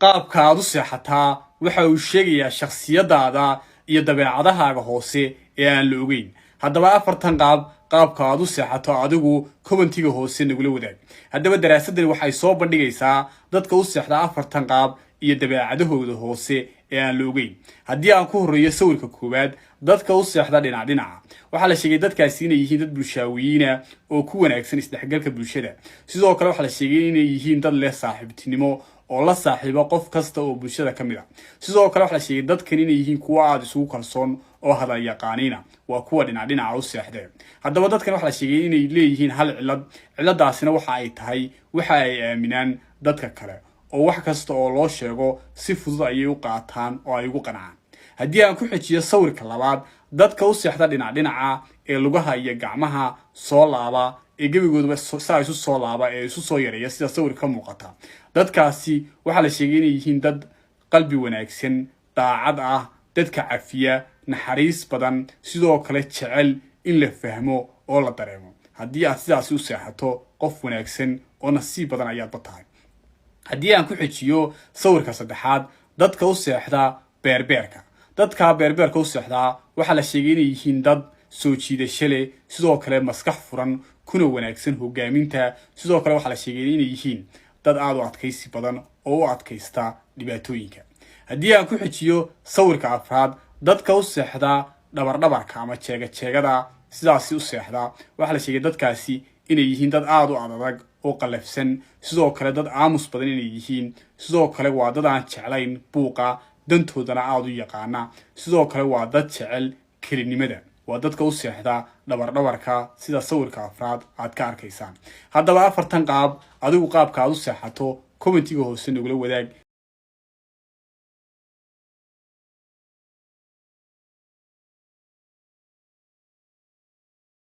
Qaabka aad u seexataa waxa uu sheegayaa shakhsiyadaada iyo dabeecadahaaga hoose ee aan la ogeyn. Haddaba afartan qaab, qaabka aad u seexato adigu commentiga hoose nagula wadaag. Haddaba daraasadani waxay soo bandhigaysaa dadka u seexda afartan qaab iyo dabeecadahooda hoose ee aan la ogeyn. Haddii aan ku horreeyo sawirka koowaad, dadka u seexda dhinac dhinaca, waxaa la sheegay dadkaasi inay yihiin dad bulshaawiyiina oo ku wanaagsan isdhexgalka bulshada. Sidoo kale waxaa la sheegay inay yihiin dad leh saaxiibtinimo oo la saaxiibo qof kasta oo bulshada ka mid a. Sidoo kale waxaa la sheegay dadkan inay yihiin kuwo aada isugu kalsoon oo hadal yaqaaniina. Waa kuwa dhinac dhinaca u seexdee. Haddaba dadkan waxaa la sheegay inay leeyihiin hal cillad. Cilladaasina waxa ay tahay waxa ay aaminaan dadka kale, oo wax kasta oo loo sheego si fudud ayay u qaataan oo ay ugu qancaan. Haddii aan ku xejiyo sawirka labaad, dadka u seexda dhinac dhinaca ee lugaha iyo gacmaha soo laaba ee gebigooduba saa isu soo laaba ee isu soo yareeya, sida sawirka ka muuqata, dadkaasi waxaa la sheegay inay yihiin dad qalbi wanaagsan, daacad ah, dadka cafiya, naxariis badan, sidoo kale jecel in la fahmo oo la dareemo. Haddii aad sidaasi u seexato, qof wanaagsan oo nasiib badan ayaadba tahay. Haddii aan ku xejiyo sawirka saddexaad, dadka u seexda beerbeerka. Dadka beerbeerka u seexdaa waxaa la sheegay inay yihiin dad soo jiidasho leh, sidoo kale maskax furan, kuna wanaagsan hogaaminta. Sidoo kale waxaa la sheegay inay yihiin dad aada u adkaysi badan oo u adkaysta dhibaatooyinka. Haddii aan ku xejiyo sawirka afraad, dadka u seexda dhabardhabarka ama jeega jeegada sidaasi u seexdaa, waxaa la sheegay dadkaasi inay yihiin dad aada u adadag oo qallafsan, sidoo kale dad aamus badan inay yihiin. Sidoo kale waa dad aan jeclayn buuqa, dantoodana aada u yaqaana. Sidoo kale waa dad jecel kelinimada. Waa dadka u seexda dhabardhabarka, sida sawirka afraad aad ka arkaysaan. Haddaba afartan qaab, adigu qaabka aad u seexato commentiga hoose nagula wadaag.